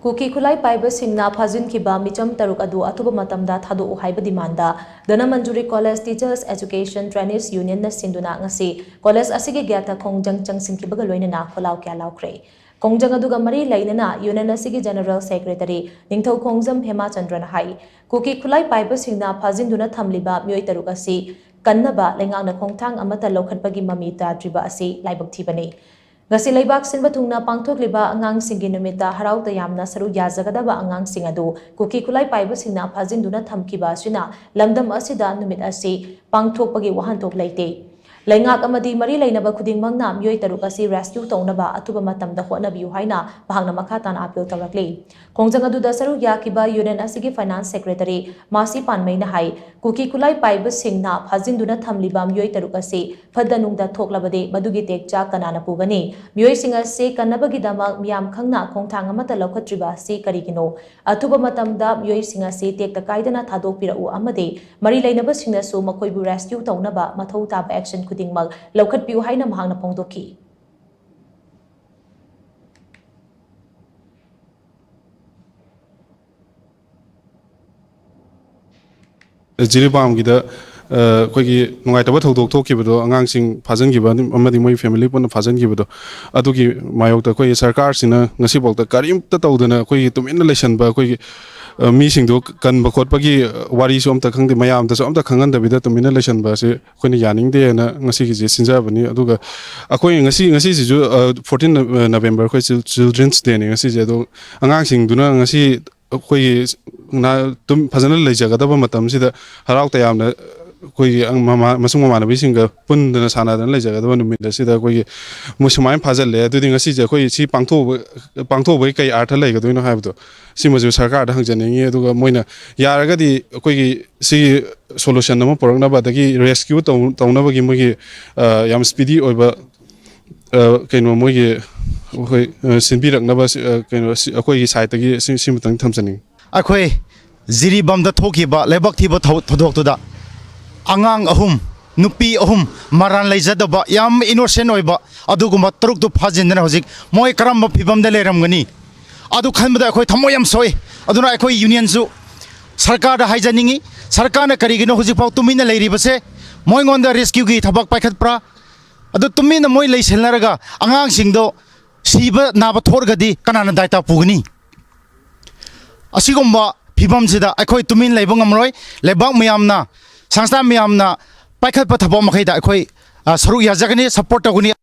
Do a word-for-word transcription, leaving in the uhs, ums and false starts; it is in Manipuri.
ꯀꯨꯀꯤ ꯈꯨꯠꯂꯥꯏ ꯄꯥꯏꯕꯁꯤꯡꯅ ꯐꯥꯖꯤꯟꯈꯤꯕ ꯃꯤꯆꯝ ꯇꯔꯨꯛ ꯑꯗꯨ ꯑꯊꯨꯕ ꯃꯇꯝꯗ ꯊꯥꯗꯣꯛꯎ ꯍꯥꯏꯕ demand Dhanamanjuri college teachers education ꯇ꯭ꯔꯦꯅꯤꯁ ꯌꯨꯅꯤꯌꯟꯅ ꯁꯤꯟꯗꯨꯅ ꯉꯁꯤ ꯀꯣꯂꯦꯖ ꯑꯁꯤꯒꯤ ꯒꯦꯠꯇ ꯈꯣꯡꯖꯪ ꯆꯪꯁꯤꯟꯈꯤꯕꯒ ꯂꯣꯏꯅꯅ ꯈꯣꯜꯂꯥꯎ ꯀꯌꯥ ꯂꯥꯎꯈ꯭ꯔꯦ꯫ ꯈꯣꯡꯖꯪ ꯑꯗꯨꯒ ꯃꯔꯤ ꯂꯩꯅꯅ ꯌꯨꯅꯤꯌꯟ ꯑꯁꯤꯒꯤ ꯖꯦꯅꯔꯦꯜ ꯁꯦꯀ꯭ꯔꯦꯇꯔꯤ ꯅꯤꯡꯊꯧꯈꯣꯡꯖꯝ ꯍꯦꯃꯥꯆꯟꯗ꯭ꯔꯅ ꯍꯥꯏ, ꯀꯨꯀꯤ ꯈꯨꯠꯂꯥꯏ ꯄꯥꯏꯕꯁꯤꯡꯅ ꯐꯥꯖꯤꯟꯗꯨꯅ ꯊꯝꯂꯤꯕ ꯃꯤꯑꯣꯏ ꯇꯔꯨꯛ ꯑꯁꯤ ꯀꯟꯅꯕ ꯂꯩꯉꯥꯛꯅ ꯈꯣꯡꯊꯥꯡ ꯑꯃꯠꯇ ꯂꯧꯈꯠꯄꯒꯤ ꯃꯃꯤ ꯇꯥꯗ꯭ꯔꯤꯕ ꯑꯁꯤ ꯂꯥꯏꯕꯛ ꯊꯤꯕꯅꯤ꯫ ꯉꯁꯤ ꯂꯩꯕꯥꯛ ꯁꯤꯟꯕ ꯊꯨꯡꯅ ꯄꯥꯡꯊꯣꯛꯂꯤꯕ ꯑꯉꯥꯡꯁꯤꯡꯒꯤ ꯅꯨꯃꯤꯠꯇ ꯍꯔꯥꯎ ꯇꯌꯥꯝꯅ ꯁꯔꯨꯛ ꯌꯥꯖꯒꯗꯕ ꯑꯉꯥꯡꯁꯤꯡ ꯑꯗꯨ ꯀꯨꯀꯤ ꯈꯨꯠꯂꯥꯏ ꯄꯥꯏꯕꯁꯤꯡꯅ ꯐꯥꯖꯤꯟꯗꯨꯅ ꯊꯝꯈꯤꯕ ꯑꯁꯤꯅ ꯂꯝꯗꯝ ꯑꯁꯤꯗ ꯅꯨꯃꯤꯠ ꯑꯁꯤ ꯄꯥꯡꯊꯣꯛꯄꯒꯤ ꯋꯥꯍꯟꯊꯣꯛ ꯂꯩꯇꯦ꯫ ꯂꯩꯉꯥꯛ ꯑꯃꯗꯤ ꯃꯔꯤ ꯂꯩꯅꯕ ꯈꯨꯗꯤꯡꯃꯛꯅ ꯃꯤꯑꯣꯏ ꯇꯔꯨꯛ ꯑꯁꯤ ꯔꯦꯁꯀ꯭ꯌꯨ ꯇꯧꯅꯕ ꯑꯊꯨꯕ ꯃꯇꯝꯗ ꯍꯣꯠꯅꯕꯤꯌꯨ ꯍꯥꯏꯅ ꯃꯍꯥꯛꯅ ꯃꯈꯥ ꯇꯥꯅ ꯑꯄꯤꯜ ꯇꯧꯔꯛꯂꯤ꯫ ꯈꯣꯡꯖꯪ ꯑꯗꯨꯗ ꯁꯔꯨꯛ ꯌꯥꯈꯤꯕ ꯌꯨꯅꯤꯌꯟ ꯑꯁꯤꯒꯤ ꯐꯥꯏꯅꯥꯟꯁ ꯁꯦꯀ꯭ꯔꯦꯇꯔꯤ ꯃꯥꯁꯤ ꯄꯥꯟꯃꯩꯅ ꯍꯥꯏ, ꯀꯨꯀꯤ ꯈꯨꯠꯂꯥꯏ ꯄꯥꯏꯕꯁꯤꯡꯅ ꯐꯥꯖꯤꯟꯗꯨꯅ ꯊꯝꯂꯤꯕ ꯃꯤꯑꯣꯏ ꯇꯔꯨꯛ ꯑꯁꯤ ꯐꯠꯇ ꯅꯨꯡꯗ ꯊꯣꯛꯂꯕꯗꯤ ꯃꯗꯨꯒꯤ ꯇꯦꯛꯆꯥꯛ ꯀꯅꯥꯅ ꯄꯨꯒꯅꯤ? ꯃꯤꯑꯣꯏꯁꯤꯡ ꯑꯁꯤ ꯀꯟꯅꯕꯒꯤꯗꯃꯛ ꯃꯤꯌꯥꯝ ꯈꯪꯅ ꯈꯣꯡꯊꯥꯡ ꯑꯃꯠꯇ ꯂꯧꯈꯠꯇ꯭ꯔꯤꯕ ꯑꯁꯤ ꯀꯔꯤꯒꯤꯅꯣ? ꯑꯊꯨꯕ ꯃꯇꯝꯗ ꯃꯤꯑꯣꯏꯁꯤꯡ ꯑꯁꯤ ꯇꯦꯛꯇ ꯀꯥꯏꯗꯅ ꯊꯥꯗꯣꯛꯄꯤꯔꯛꯎ ꯑꯃꯗꯤ ꯃꯔꯤ ꯂꯩꯅꯕꯁꯤꯡꯅꯁꯨ ꯃꯈꯣꯏꯕꯨ ꯔꯦꯁꯀ꯭ꯌꯨ ꯇꯧꯅꯕ ꯃꯊꯧ ꯇꯥꯕ ꯑꯦꯛꯁꯟ ꯈꯨꯗꯤꯡꯃꯛ ꯂꯧꯈꯠꯄꯤꯌꯨ ꯍꯥꯏꯅ ꯃꯍꯥꯛꯅ ꯐꯣꯡꯗꯣꯛꯈꯤ꯫ ꯖꯤꯔꯤꯕꯥꯝꯒꯤꯗ ꯑ, ꯑꯩꯈꯣꯏꯒꯤ ꯅꯨꯡꯉꯥꯏꯇꯕ ꯊꯧꯗꯣꯛ ꯊꯣꯛꯈꯤꯕꯗꯣ, ꯑꯉꯥꯡꯁꯤꯡ ꯐꯥꯖꯤꯟꯈꯤꯕ ꯑꯃꯗꯤ ꯃꯣꯏ ꯐꯦꯃꯤꯂꯤ ꯄꯨꯟꯅ ꯐꯥꯖꯤꯟꯈꯤꯕꯗꯣ, ꯑꯗꯨꯒꯤ ꯃꯥꯌꯣꯛꯇ ꯑꯩꯈꯣꯏꯒꯤ ꯁꯔꯀꯥꯔꯁꯤꯅ ꯉꯁꯤꯐꯥꯎꯗ ꯀꯔꯤꯝꯇ ꯇꯧꯗꯅ ꯑꯩꯈꯣꯏꯒꯤ ꯇꯨꯃꯤꯟꯅ ꯂꯩꯁꯟꯕ, ꯑꯩꯈꯣꯏꯒꯤ ꯑ, ꯃꯤꯁꯤꯡꯗꯣ ꯀꯟꯕ ꯈꯣꯠꯄꯒꯤ ꯋꯥꯔꯤꯁꯨ ꯑꯝꯇ ꯈꯪꯗꯦ, ꯃꯌꯥꯝꯗꯁꯨ ꯑꯝꯇ ꯈꯪꯍꯟꯗꯕꯤꯗ ꯇꯨꯃꯤꯟꯅ ꯂꯩꯁꯟꯕ ꯑꯁꯤ ꯑꯩꯈꯣꯏꯅ ꯌꯥꯅꯤꯡꯗꯦꯅ ꯉꯁꯤꯒꯤꯁꯦ ꯁꯤꯟꯖꯕꯅꯤ꯫ ꯑꯗꯨꯒ ꯑꯩꯈꯣꯏ ꯉꯁꯤ, ꯉꯁꯤꯁꯤꯁꯨ ꯐꯣꯔꯇꯤꯟ ꯅꯕꯦꯝꯕꯔ, ꯑꯩꯈꯣꯏ ꯆꯤꯜꯗ꯭ꯔꯦꯟꯁ ꯗꯦꯅꯤ ꯉꯁꯤꯁꯦ꯫ ꯑꯗꯣ ꯑꯉꯥꯡꯁꯤꯡꯗꯨꯅ ꯉꯁꯤ ꯑꯩꯈꯣꯏꯒꯤ ꯅ-, ꯇꯨꯝ-, ꯐꯖꯅ ꯂꯩꯖꯒꯗꯕ ꯃꯇꯝꯁꯤꯗ ꯍꯔꯥꯎ ꯇꯌꯥꯝꯅ ꯑꯩꯈꯣꯏꯒꯤ ꯑꯪ-, ꯃꯃꯥ-, ꯃꯁꯨꯡ ꯃꯃꯥꯟꯅꯕꯤꯁꯤꯡꯒ ꯄꯨꯟꯗꯅ ꯁꯥꯟꯅꯗꯅ ꯂꯩꯖꯒꯗꯕ ꯅꯨꯃꯤꯠ ꯑꯁꯤꯗ ꯑꯩꯈꯣꯏꯒꯤ ꯃꯣꯏ ꯁꯨꯃꯥꯏꯅ ꯐꯥꯖꯤꯜꯂꯦ꯫ ꯑꯗꯨꯗꯤ ꯉꯁꯤꯁꯦ ꯑꯩꯈꯣꯏ ꯁꯤ ꯄꯥꯡꯊꯣꯛꯎꯕ-, ꯄꯥꯡꯊꯣꯛꯎꯕꯒꯤ ꯀꯩ ꯑꯥꯔꯊ ꯂꯩꯒꯗꯣꯏꯅꯣ ꯍꯥꯏꯕꯗꯣ, ꯁꯤꯃꯁꯨ ꯁꯔꯀꯥꯔꯗ ꯍꯪꯖꯅꯤꯡꯉꯤ꯫ ꯑꯗꯨꯒ ꯃꯣꯏꯅ ꯌꯥꯔꯒꯗꯤ ꯑꯩꯈꯣꯏꯒꯤ ꯁꯤ ꯁꯣꯂꯨꯁꯟ ꯑꯃ ꯄꯨꯔꯛꯅꯕ, ꯑꯗꯒꯤ ꯔꯦꯁꯀ꯭ꯌꯨ ꯇꯧ-, ꯇꯧꯅꯕꯒꯤ ꯃꯣꯏꯒꯤ, ꯑ, ꯌꯥꯝ ꯁ꯭ꯄꯤꯗꯤ ꯑꯣꯏꯕ, ꯑ, ꯀꯩꯅꯣ ꯃꯣꯏꯒꯤ ꯑꯩꯈꯣꯏ, ꯑ, ꯁꯤꯟꯕꯤꯔꯛꯅꯕ ꯁꯤ, ꯑ, ꯀꯩꯅꯣ ꯁꯤ, ꯑꯩꯈꯣꯏꯒꯤ ꯁꯥꯏꯠꯇꯒꯤ ꯁꯤ, ꯁꯤꯃꯇꯪ ꯊꯝꯖꯅꯤꯡꯉꯤ꯫ ꯑꯩꯈꯣꯏ ꯖꯤꯔꯤꯕꯥꯝꯗ ꯊꯣꯛꯈꯤꯕ ꯂꯩꯕꯥꯛ ꯊꯤꯕ ꯊꯧ-, ꯊꯧꯗꯣꯛꯇꯨꯗ ꯑꯉꯥꯡ ꯑꯍꯨꯝ, ꯅꯨꯄꯤ ꯑꯍꯨꯝ, ꯃꯔꯥꯜ ꯂꯩꯖꯗꯕ, ꯌꯥꯝ ꯏꯅꯣꯁꯦꯟ ꯑꯣꯏꯕ ꯑꯗꯨꯒꯨꯝꯕ ꯇꯔꯨꯛꯇꯨ ꯐꯥꯖꯤꯟꯗꯅ ꯍꯧꯖꯤꯛ ꯃꯣꯏ ꯀꯔꯝꯕ ꯐꯤꯕꯝꯗ ꯂꯩꯔꯝꯒꯅꯤ? ꯑꯗꯨ ꯈꯟꯕꯗ ꯑꯩꯈꯣꯏ ꯊꯃꯣꯏ ꯌꯥꯝ ꯁꯣꯛꯏ꯫ ꯑꯗꯨꯅ ꯑꯩꯈꯣꯏ ꯌꯨꯅꯤꯌꯟꯁꯨ ꯁꯔꯀꯥꯔꯗ ꯍꯥꯏꯖꯅꯤꯡꯏ, ꯁꯔꯀꯥꯔꯅ ꯀꯔꯤꯒꯤꯅꯣ ꯍꯧꯖꯤꯛꯐꯥꯎ ꯇꯨꯃꯤꯟꯅ ꯂꯩꯔꯤꯕꯁꯦ? ꯃꯣꯏꯉꯣꯟꯗ ꯔꯦꯁꯀ꯭ꯌꯨꯒꯤ ꯊꯕꯛ ꯄꯥꯏꯈꯠꯄ꯭ꯔꯥ? ꯑꯗꯨ ꯇꯨꯃꯤꯟꯅ ꯃꯣꯏ ꯂꯩꯁꯟꯅꯔꯒ ꯑꯉꯥꯡꯁꯤꯡꯗꯣ ꯁꯤꯕ ꯅꯥꯕ ꯊꯣꯛꯑꯒꯗꯤ ꯀꯅꯥꯅ ꯗꯥꯏꯇꯥ ꯄꯨꯒꯅꯤ? ꯑꯁꯤꯒꯨꯝꯕ ꯐꯤꯕꯝꯁꯤꯗ ꯑꯩꯈꯣꯏ ꯇꯨꯃꯤꯟ ꯂꯩꯕ ꯉꯝꯂꯣꯏ꯫ ꯂꯩꯕꯥꯛ ꯃꯌꯥꯝꯅ, ꯁꯪꯁꯊꯥꯟ ꯃꯌꯥꯝꯅ ꯄꯥꯏꯈꯠꯄ ꯊꯕꯛ ꯃꯈꯩꯗ ꯑꯩꯈꯣꯏ, ꯑ, ꯁꯔꯨꯛ ꯌꯥꯖꯒꯅꯤ, ꯁꯄꯣꯔꯠ ꯇꯧꯒꯅꯤ꯫